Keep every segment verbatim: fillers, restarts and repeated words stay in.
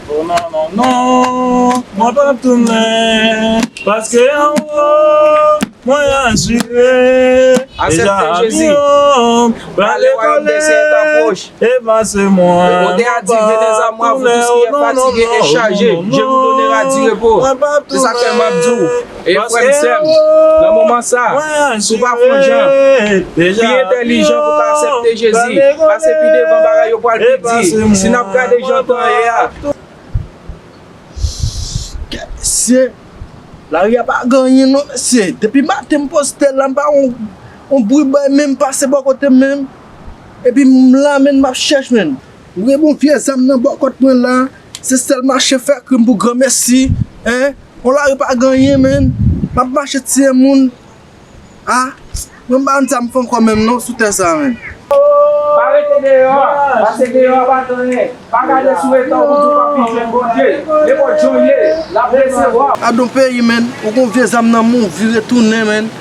Oh non, non, non, mwen p ap tounen, paske anwo, mwen asire, deja avyon pral dekole, e pase mwen, mwen p ap tounen, oh non, non, non, non, mwen p ap tounen. E frè m, sè m, nan moman sa, si w pa fè yon jan, pi entèlijan pou w ka aksepte Jezi, pase pi devan bagay yo pral pi di. Si n ap gade jan tan ye a, mesye, lari a pa gen anyen non, mesye. Depi maten m poste la, m pa wè yon, yon bri bay menm pase bò kote m menm. Epi m la, menm m ap chèche, menm. M gen yon vye zam nan bò kòt mwen la. Se sèl mache fè krim pou granmesi, en. On lari pa gen anyen, menm. M ap mache tiye moun. A, mwen m pa konn sa m fè ankò menm non sou tè sa, menm. Pa rete deyò, pase deyò pa gen anyen. Pa gade sou eta w pou di w p ap vin jwenn Bondye. Nenpòt jan w ye, l ap resevwa w. Gadon peyi, menm. Ou gon vye zam nan men w, vire tounen, menm.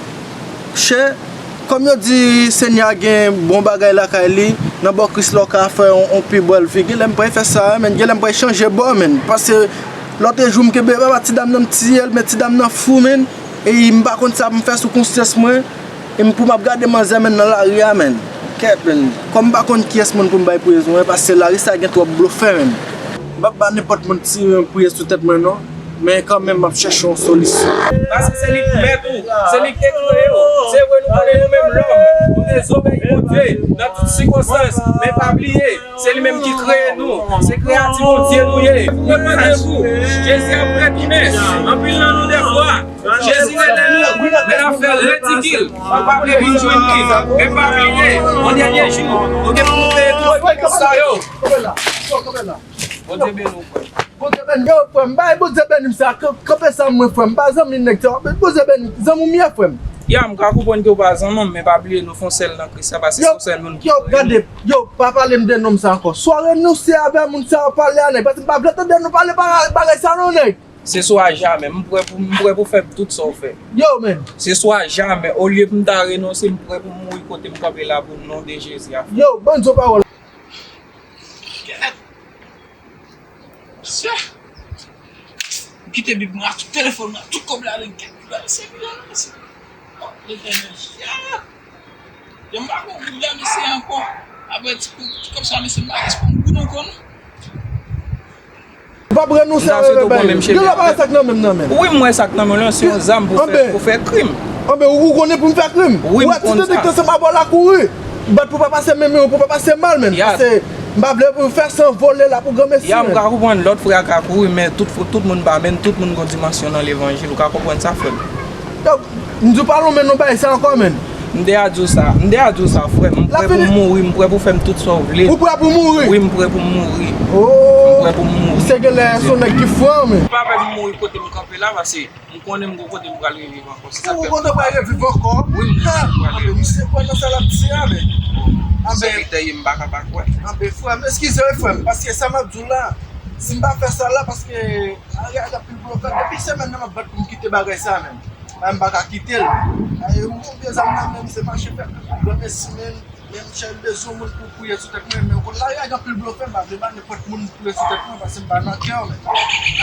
Chè, kòm yo di Senyè a gen bon bagay lakay li, nan bò Kris la w ka fè yon, yon pi bèl figi. Lè m pral fè sa, menn, gen lè m pral chanje bò, menn. Paske lòt jou m kenbe papa ti dam nan m tiye l, men ti dam nan fou, menn. E m pa konn sa pou m fè sou konsyans mwen. E m pou m ap gade manzè, menn, nan lari a, menn. Kèt, menn. Kòm m pa konn kiyès moun pou m bay prezon, paske lari sa gen twòp blofè, menn. M p ap ba nenpòt moun tire yon priye sou tèt mwen, non. Men kanmenm, m ap chèche yon solisyon. Paske se li k mèt ou, se li k te kreye w. Se vre, nou konnen nou menm lòm, nou dezobeyi Bondye nan tout sikonstans. Men pa bliye, se li menm ki kreye nou. Se kreyati Bondye nou ye. Repantez-vous, Jezi ap retounen. Anpil nan nou dèfwa, Jezi rele nou, men n ap fè ridikil. Nou pa vle vin jwenn li. Men pa bliye, yon dènye jou, nou gen pou nou peye tout sa yo. Bondye beni w, frè. Bondye beni w, frè m. Bay Bondye beni m sa. K-, kanpe sa mwen, frè m. M pa zanmi nèg sa. Bondye beni m. Zanmi m ye, frè m. Ya, m ka konprann ke w pa zanmi m, men pa bliye nou fè yon sèl nan Kris la, paske se yon sèl moun ki kreye nou. Yo, pa pale m de nonm sa ankò. Swa renounse avè moun sa yo pale a nèg, paske m pa vle tande nou pale bagay, bagay sa non nèg. Se swa jamè. M prè pou, m prè pou fè tout sa w fè. Yo, men. Se swa jamè. Olye pou m ta renonse, m prè pou m mouri kote m kanpe la pou non de Jezi a. Yo, ban m di w pawòl. Kèt! Mesye! M kite Bib mwen ak tout telefòn mwen ak tout kòb la, kèt, Bib la, mesye, Bib la, mesye. Oh, Letènèl, ya! Yo, m pa gon goud la, mesye, ankò. Apre ti kou, ti kòb sa, mesye, m pa gen pou m goud ankò, non. Ou p ap renounse avè bagay yo. Gen lè w pa wè sa k nan men m nan, menn. Wi, m wè sa k nan men w lan, se yon zam pou fè, pou fè krim. Anben, ou konnen pou m fè krim. Wi, m konn sa. Ou wè ti detektan se m ap wè l a kouri. Bat pou pa pase men, men pou pa pase mal, menn. Paske m pa vle pou fè san vole la pou granmesi, menn. Ya, m ka konprann lòt frè a ka kouri, men tout, tout moun pa menm, tout moun gon dimansyon nan levanjil. Ou ka konprann sa, frè m? Donk, m di w pa lonmen non bagay sa ankò, menn. M deja di w sa, m deja di w sa, frè m. M prè pou m mouri, m prè pou fè m tout sa w vle. Ou prè pou mouri? Wi, m prè pou m mouri. Oh! M prè pou m mouri. Se genlè se yon nèg ki fran, menn. Pa fè m mouri kote m kanpe la, paske m konnen m gon kote m pral reviv ankò. Se sa k fè m. Ou gon kote w pral reviv ankò? Wi, m gon kote m pral reviv. Anben, misye kwè nan sa l ap di a, menn. Anben, sèvitè ye, m pa ka pa kwè. Anben, frè m, eskize wi, frè m, paske sa m ap di w la, si m pa fè sa la, paske lari a gen anpil blofè. Depi semèn nan m ap bat pou m kite bagay sa, menn. Mwen m pa ka kite l. Ay, m gon vye zam nan menm, se mache fè granmesi menm. Men m chèche bezwen moun pou priye sou tèt mwen, men ou konn lari a gen anpil blofè, m pa vle ba nenpòt moun priye sou tèt mwen, paske m pa nan kè w, menn.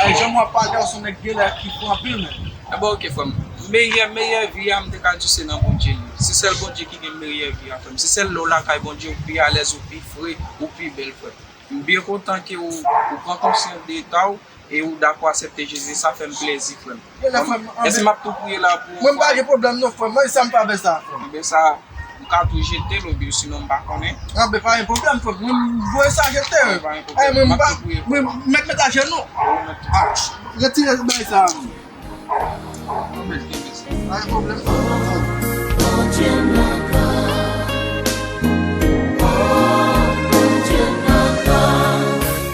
Ay, jan w ap pale a, w se yon nèg genlè ki fou anpil, menn. Enben, oke, frè m. Meyè, meyè vi a, m te ka di w se nan Bondye li ye. Se sèl Bondye ki gen meyè vi a, frè m. Se sèl lè w lakay Bondye, ou pi alèz, ou pi fre, ou pi bèl, frè m. M byen kontan ke ou, ou pran konsyans de eta w e ou dakò aksepte Jezi, sa fè m plezi, frè m. Èske m ap tou priye la pou ou? Mwen, m pa gen pwoblèm non, frè m. Mwen, sa m pa fè sa, frè m. Enben sa, m ka tou jete l oubyen sinon m pa konnen. Anben, pa gen pwoblèm, frè m. Mwen, m voye sa jete. Pa gen pwoblèm. Mwen, m pa, mwen, mèt met ajenou. Ah, retire bagay sa. Bondye m nan gran. Oh, Bondye m nan gran.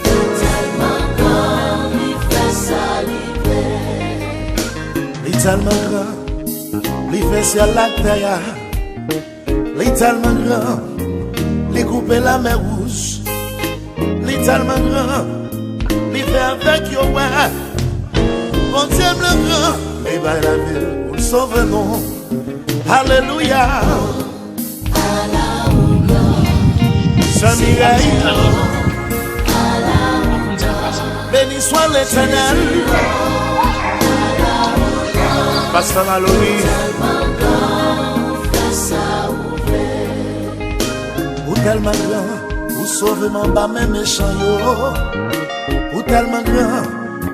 Li tèlman gran, li fè sa li vle. Li tèlman gran, li fè syèl ak tè a. Li tèlman gran, li koupe lamè wouj. Li tèlman gran, li fè avèg yo wè. Bondye m nan gran, li bay lavi l pou l sove nou. Alelouya. Sè Mirèy. Béni soit l'Éternel. Pastè Malory. Ou tèlman gran, ou sove m anba men mechan yo. Ou tèlman gran,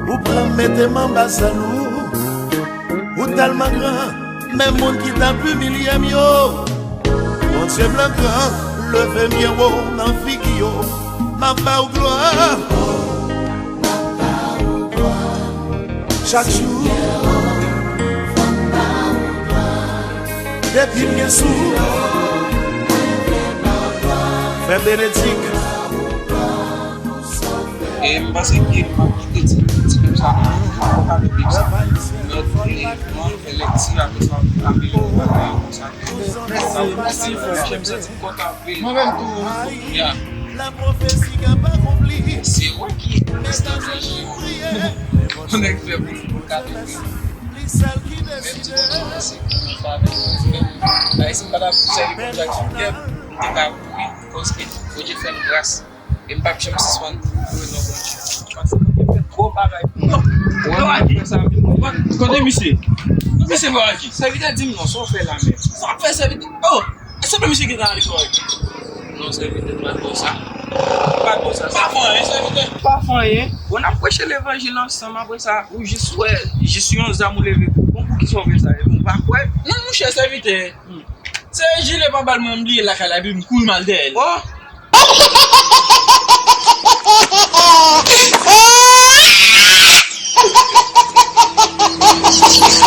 ou pran m mete m anba zèl ou. Ou tèlman gran, menm moun ki t ap imilye m yo. Bondye m lan gran, leve m byen wo nan figi yo. M ap ba ou glwa. Chak jou, depi m gen sou. Frè Benedik. E m panse ke m ap kite ti, ti pèp sa, m ap kite ti pèp sa. Mèt, e, mwen fè lèkti, apre sa, m ap apele pou bagay yo konsa. Mèsi, mèsi, frè. Jèm santi m kontan anpil. Mwen menm tou. Ya. Se ou ki estrateji yo. Ou nèg fè pou nou, pou nou ka toufe. Menm ti kontan se pou nou pa menm. Bagay si m pa ta sèvi kontak sou kè m, m te ka mouri, paske Bondye fè m gras. E m p ap janm sispann louwe non Bondye. Gwo bagay pou mwen. Wè, mwen fè sa. Kote misye? Misye fè aji. Sèvitè di m non, sa w fè la menm. Sa w ap fè sèvitè? Oh! E se pa misye ki t al lekòl? Non, sèvitè, pa t bon sa. Pa t bon sa. Pa fè anyen, sèvitè. Pa fè anyen. Bon, n ap preche levanjil ansanm, apre sa, ou jis wè, jis yon zam ou leve. Bon, poukisa w fè sa? Ou pa kwè? Non, monchè, sèvitè. Se jile pa bal mwen m bliye lakay la, epi m kouri m al dèyè l. Oh!